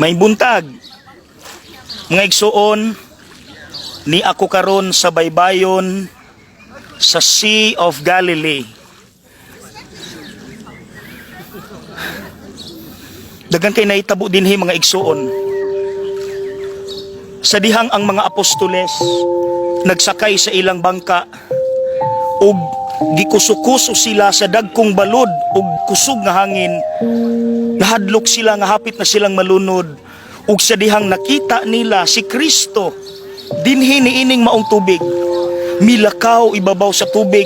May buntag, mga igsuon, ni ako karon sa baybayon sa Sea of Galilee. Daghan kay nahitabo dinhi, mga igsuon. Sa dihang ang mga apostoles nagsakay sa ilang bangka ug gikusukuso sila sa dagkong balod ug kusog nga hangin, nahadlok sila nga hapit na silang malunod, ug sa dihang nakita nila si Kristo dinhi niining maong tubig, milakaw ibabaw sa tubig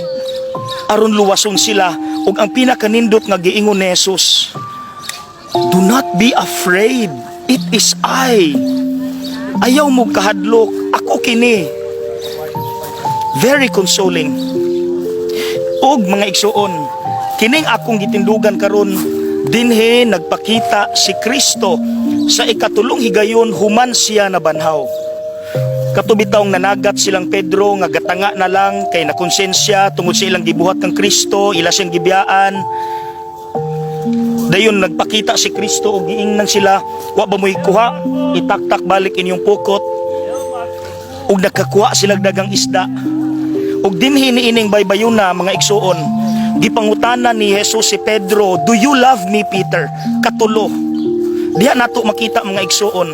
aron luwason sila. Ug ang pinakanindot nga giingon ni Jesus, "Do not be afraid, it is I." Ayaw mo kahadlok, ako kini. Very consoling. Og mga igsuon, kining akong gitindugan karon, dinhi nagpakita si Kristo sa ikatulong higayon human siya nabanhaw. Kato bitawng nanagat silang Pedro nga gatanga na lang kay nakonsensya tungod sa ilang gibuhat kang Kristo, ila siyang gibiyaan. Dayon nagpakita si Kristo ug giingnan sila, "Wa ba mo'y kuha? Itaktak balik inyong pukot." Ug nakakuha sila dagang isda. Ug dinhi niining baybayuna, mga igsuon, gipangutana ni Jesus si Pedro, "Do you love me, Peter?" Katulo. Diha nato makita, mga igsuon,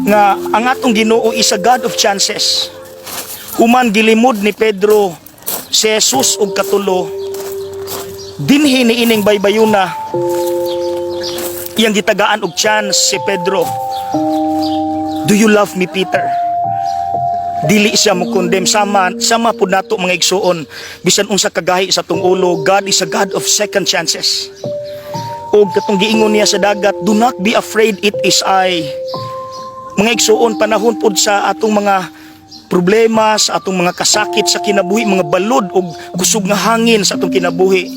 nga ang atong Ginoo is a God of chances. Human gilimod ni Pedro si Jesus og katulo, dinhi niining baybayuna iyang gitagaan og chance si Pedro. "Do you love me, Peter?" Dili siya mo condemn. Sama sama pud nato, mga igsuon, bisan unsa kagahi sa atong ulo, God is a God of second chances. Og katong giingon niya sa dagat, "Do not be afraid, it is I." Mga igsuon, panahon pud sa atong mga problema, sa atong mga kasakit sa kinabuhi, mga balod og kusog nga hangin sa atong kinabuhi,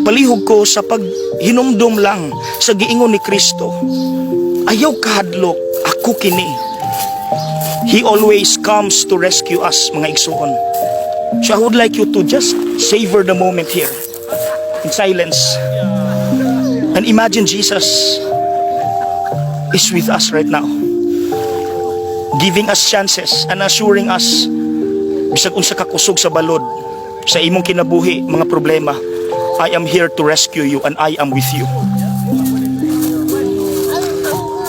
palihog ko sa paghinumdum lang sa giingon ni Kristo, "Ayaw kahadlok, ako kini." He always comes to rescue us, mga igsuon. So I would like you to just savor the moment here in silence and imagine Jesus is with us right now, giving us chances and assuring us, bisag unsa ka kusog sa balod sa imong kinabuhi, mga problema, I am here to rescue you and I am with you.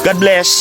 God bless.